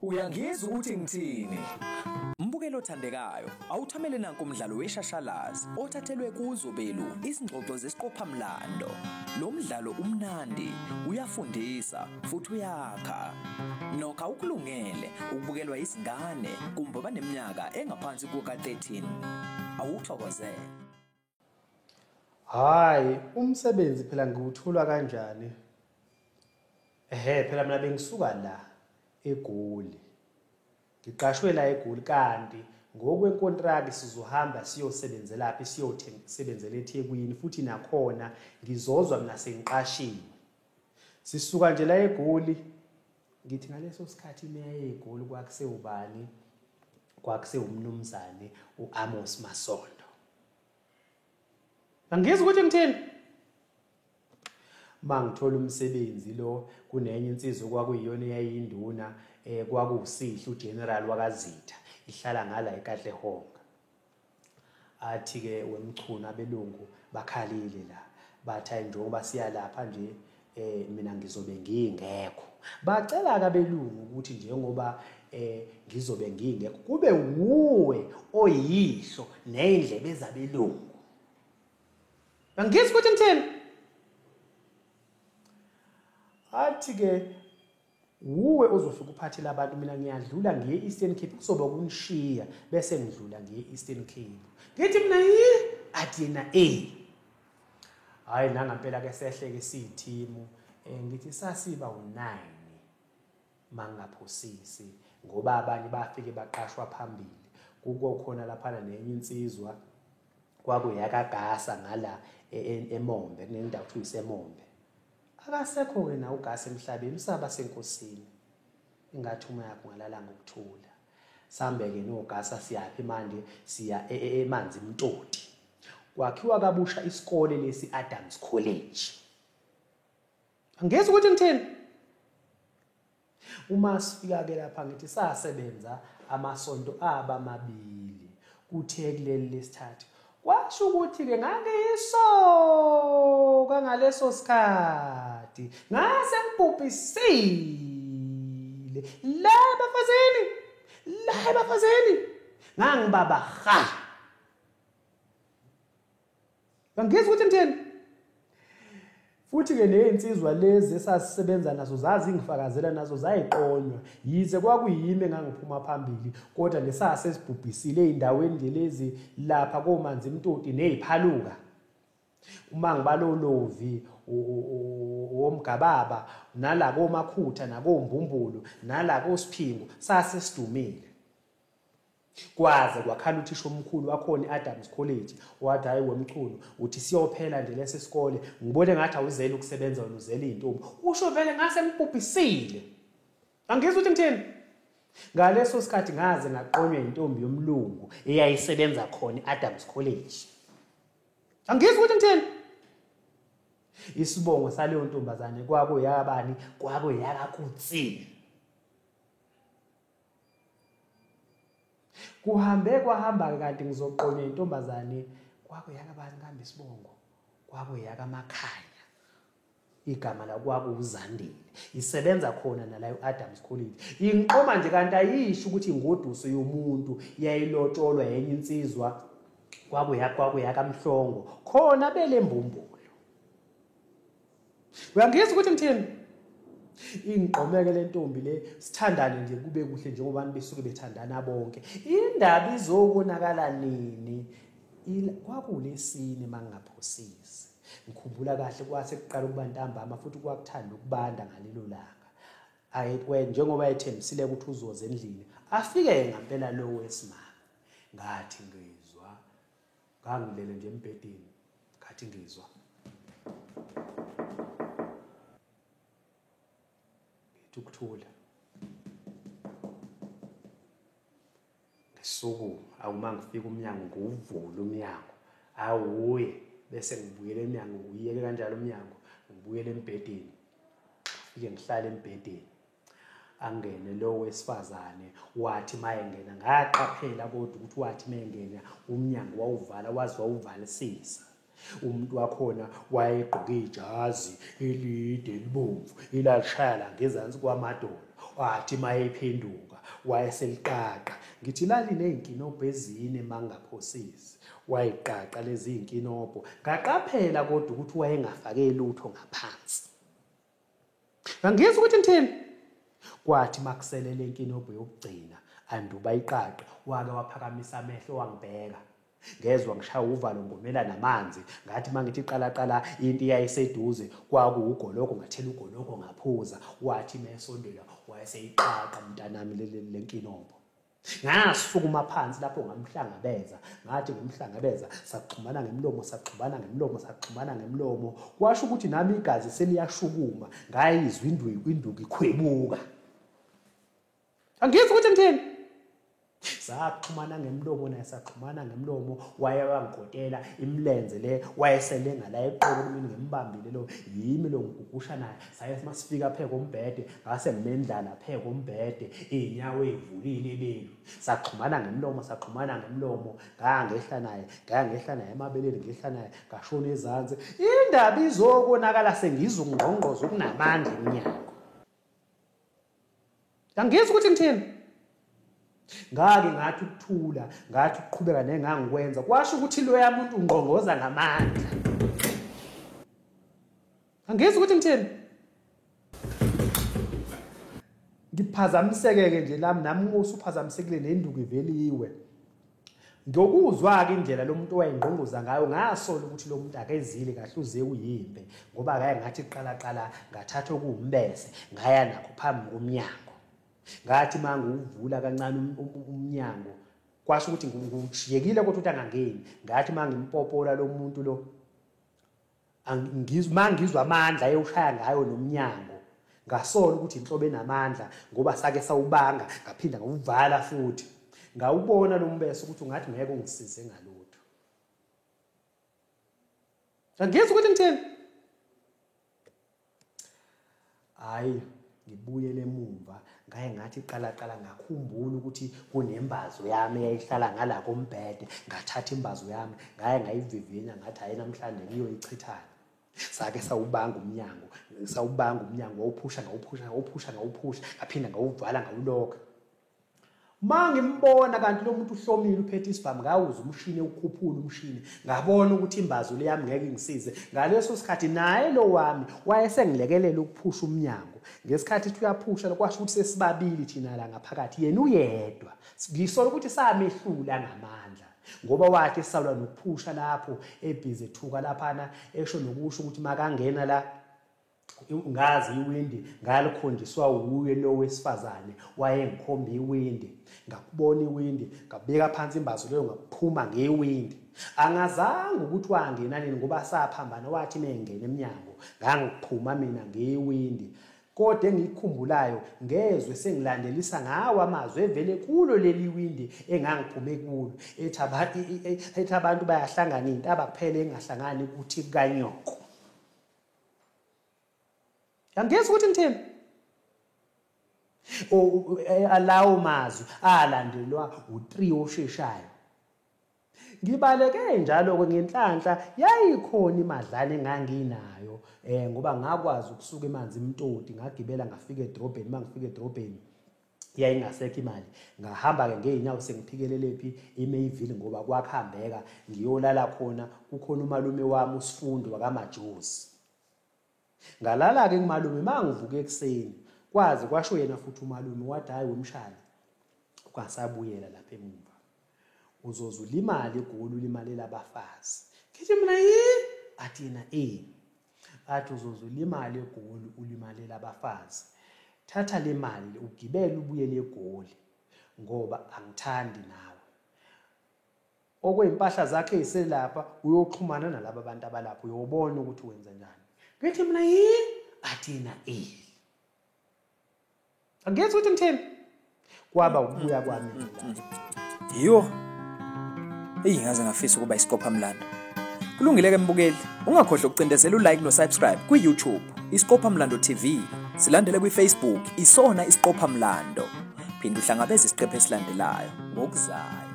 Uyangizwa ukuthi ngithini? Mbukelo othandekayo, awuthamele nanku umdlalo weshashalazi othathelwe kuzo belu izingxoxo zesiqophamlando. Lo mdlalo umnandi, uyafundisa futhi uyakha. Nokho awukulungele ukubukelwa izingane kumbe abaneminyaka engaphansi kuka-13. Awuthokozele. Hayi, umsebenzi phela ngiwuthola kanjani? Ehhe, phela mina bengisuka la eGoli. Ngiqashwe la eGoli kanti ngokwenkontraki sizohamba siyosebenzelaphi siyosebenzela eThekwini futhi nakhona ngizozwa mina sengiqashiwe. Sisuka nje la eGoli ngithi ngaleso sikhathi imeya yeGoli kwakusewubani? Kwakusewumnumzane u-Amos Masondo. Angizwa ukuthi ngithini. Mangithola umsebenzi lo kunenye insizwa kwakuyiyona eyayinduna eh kwakuwuSihle uGeneral wakaZitha ihlala ngala eKatlehong. Athi ke wemchunu abelungu bakhalile la bathi ayi njengoba siya lapha nje eh mina ngizobe ngingekho. Bacela ke abelungu ukuthi njengoba eh ngizobe ngingekho kube wuwe oyihlo nezindlebe zabelungu. Angizwa ukuthi ngithini. Athi ke wuwe ozofika uphathele abantu mina ngiyadlula ngiye Eastern Cape kuzoba kunishiya bese ngidlula ngiye Eastern Cape. Ngithi mina yi athi yena eh. Hayi nangampela ke sehleke siyithimu eh, ngithi sasiba u9 mangaphosisi ngoba abanye bafike baqashwa phambili kuko khona laphana nenye insizwa kwakuyakagasa ngala e, e, eMombe kunendawo kuthiwa iseMombe akasekho-ke na ugasa emhlabeni usaba senkosini ingathi uma yakho ungalala ngokuthula sambe-ke nogasa siyaphi manje siya e, e, emanzi mtoti kwakhiwa kabusha isikole lesi Adams College angizwa ukuthi ngithini Uma sifika-ke lapha ngithi sasebenza amasonto aba mabili kuthe kuleli lesithathu kwasho ukuthi-ke ngangiyisoka ngaleso sikhathi ngase ngibhubhisile la ebafazini la ebafazini ngangibaba ha Angizwa ukuthi ngithini. Futhi-ke nezinsizwa lezi esasisebenza nazo zazingifakazela nazo zayiqonywa yize kwakuyimi engangiphuma phambili kodwa nesase sibhubhisile ey'ndaweni nje lezi lapha komanzi mtoti ney'phaluka uma ngibalolovi womgababa nala komakhutha nakombumbulu nala kosiphingo sase sidumile Kwaze kwakhala uthisha omkhulu wakhona i-Adams College wathi hayi wemchunu uthi siyophela nje lesi sikole ngibone ngathi awuzeli ukusebenza wena uzele iy'ntombi usho vele ngase ngibhubhisile angizwa ukuthi ngithini ngaleso sikhathi ngaze ngaqonywa intombi yomlungu eyayisebenza khona i-Adams College angizwa ukuthi ngithini isibongo saleyo ntombazane kwakuyabani kwakuyakakutsini Kuhambe kwahamba-ke kanti ngizoqonywa intombazane kwakuyakabani kambe isibongo kwakuyakamakhanya igama la kwakuwuzandile isebenza khona nala u-Adams College ingiqoma nje kanti ayisho ukuthi ingoduso yomuntu yayilotsholwa yenye insizwa kwakuyakamhlongo khona belembumbulu Uyangizwa ukuthi ngithini? Ingqomeke le ntombi le sithandane nje kube kuhle njengoba abantu besuke bethandana bonke. Indaba izokonakala nini? Kwakulesine mangingaphosisi. Ngikhumbula kahle kwase kuqala ukuba ntambama futhi kwakuthanda ukubanda ngalelo langa. Ayi njengoba ethembisile ukuthi uzoza endlini, afike ngampela lo wesimame. Ngathi ngizwa Ngangilele nje embhedeni ngathi ngizwa ngithi ukuthula ngisukuma awuma ngifika umnyango ngiwuvula umnyango awuye bese ngibuyela emnyango ngiyeke kanjalo umnyango ngibuyele embhedeni ngifike ngihlale embhedeni angene lo wesifazane wathi mayengena ngaqaphela kodwa ukuthi wathi mayengena umnyango wawuvala waze wawuvalisisa umuntu wakhona wayegqoke ijazi elide elibomvu elalishaya la ngezansi kwamadolo wathi mayephenduka Wayeseliqaqa, ngithi laliney'nkinobho ezine mangingaphosisi. Wayiqaqa lezi iy'nkinobho, ngaqaphela kodwa ukuthi wayengafake lutho ngaphansi. Angizwa ukuthi ngithini. Kwathi makusele le nkinobho yokugcina anduba iqaqe, wake waphakamisa amehlo wangibheka. Ngezwa ngishaya uvalo ngomela namanzi, ngathi mangithi qala qala into iyayiseduze kwakuwugoloko, ngathela ugoloko ngaphuza. Wathi mesondela wayeseyiqaqa mntanami le nkinobho. Ngasukuma phansi lapho ngamhlangabeza, ngathi ngimhlangabeza saxhumana ngemlomo, saxhumana ngemlomo, saxhumana ngemlomo. Kwasho ukuthi nami igazi seliyashukuma, ngayizwa induku induku ikhwebuka. Angizwa ukuthi ngithini. Saxhumana ngemlomo naye, saxhumana ngemlomo, waye wangigotela imilenze le, wayeselenga la eqolo kumina ngimbambile lo, yimi lo ngigugusha naye. Saye masifika phe kombhede, ngase ngimendlala phe kombhede, iy'nyawo ey'vulile ebelu. Saxhumana ngemlomo, saxhumana ngemlomo, ngangehla naye, ngangehla naye emabeleni, ngehla naye, ngashona ezansi. Indaba izokonakala sengizwa ukungqongqoza okunamandla emnyango. Angizwa ukuthi ngithini. Ngake ngathi ukuthula, ngathi ukuqhubeka nengangikwenza, kwasho ukuthi loya muntu ungqongqoza ngamandla. Angizwa ukuthi ngithini. Ngiphazamiseke-ke nje lami, nami usuphazamisekile nenduku iveliwe. Ngokuzwa-ke indlela lo muntu owayengqongqoza ngayo, ngasola ukuthi lo muntu akezile kahle, uze uyimpe, ngoba akaye ngathi qala qala ngathatha okuwumbese ngaya nakho phambi komnyango. Ngathi uma ngiwuvula kancane umnyango, kwasho ukuthi ngijiyekile kodwa ukuthi angangeni. Ngathi uma ngimpopola lo muntu lo, ngizwa ngizwa amandla ayewushaya ngayo nomnyango, ngasola ukuthi inhlobo enamandla ngoba sake sawubanga, ngaphinda ngawuvala futhi. Ngawubona lo mbese ukuthi ungathi ngeke ungisize ngalutho. Angizwa ukuthi ngithini. Hayi, ngibuyele emumva, ngaye ngathi qala qala ngakhumbula ukuthi kunembazo yami eyayihlala ngala kombhede. Ngathatha imbazo yami ngaye ngayivivinya, ngathi hayi namhlanje ngiyoyichithana. Sake sawubanga umnyango, sawubanga umnyango, wawuphusha ngawuphusha ngawuphusha ngawuphusha, ngaphinda ngawuvala ngawulokha. Ma ngimbona kanti lo muntu uhlomile uphethe isibhamu, ngawuza umshini ukhuphula umshini, ngabona ukuthi imbazo le yami ngeke ingisize. Ngaleso sikhathi naye lo wami wayesengilekelela ukuphusha umnyango. Ngesikhathi ethi uyaphusha kwasho ukuthi sesibabili thina la ngaphakathi, yena uyedwa. Ngisola ukuthi samehlula ngamandla, ngoba wathi esalwa nokuphusha lapho ebhizi ethuka laphana, esho nokusho ukuthi makangena la ngazi iwindi ngalikhonjiswa wuye lo wesifazane, wayengikhomba iwindi. Ngakubona iwindi, ngabeka phansi imbazo leyo, ngaphuma ngewindi. Angazange ukuthi wangena nini ngoba saphambana, wathi mengena emnyango ngangiphuma mina ngewindi. Kodwa engikukhumbulayo, ngezwe sengilandelisa ngawo amazwi evele kulo leli windi engangiphume kulo, ethi abantu bayahlangana iy'ntaba kuphela engahlangani ukuthi kanyoko. Angizwa ukuthi ngithini. Alawo mazwi alandelwa u3 osheshayo. Ngibaleke njalo-ke ngenhlanhla yayikhona imadlana enganginayo, ngoba ngakwazi ukusuka emanzi imtoti, ngagibela ngafika edrobheni. Uma ngifika edrobheni yayingasekho imali, ngahamba-ke ngey'nyawo sengiphikelele phi eMayville ngoba kwakuhambeka ngiyolala khona. Kukhona umalume wami uSifundo wakaMajozi. Ngalala-ke kumalume. Uma ngivuka ekuseni kwazi kwasho yena futhi umalume, wathi hhayi wemshana ungasabuyela lapha emuva, uzoze ulimale eGoli, ulimalela abafazi. Ngithi mina yini? Athi yena athi uzoze ulimale eGoli, ulimalela abafazi. Thatha le mali ugibele ubuyele eGoli ngoba angithandi nawe. Okwey'mpahla zakhe ey'selapha uyoxhumana nalaba bantu abalapha, uyobona ukuthi wenza njani. Ngithi mina yini? Athi yena Angithi ukuthi ngithini? Kwaba ukubuya kwami la. Yo. Eyi ngaze ngafisa ukuba isiqophamlando. Kulungile ke mbukeli, ungakhohlwa ukucindezela ulike no subscribe ku YouTube Isiqophamlando TV. Silandele kwi Facebook Isona Isiqophamlando. Phinda uhlangabeze isiqephu esilandelayo ngokuzayo.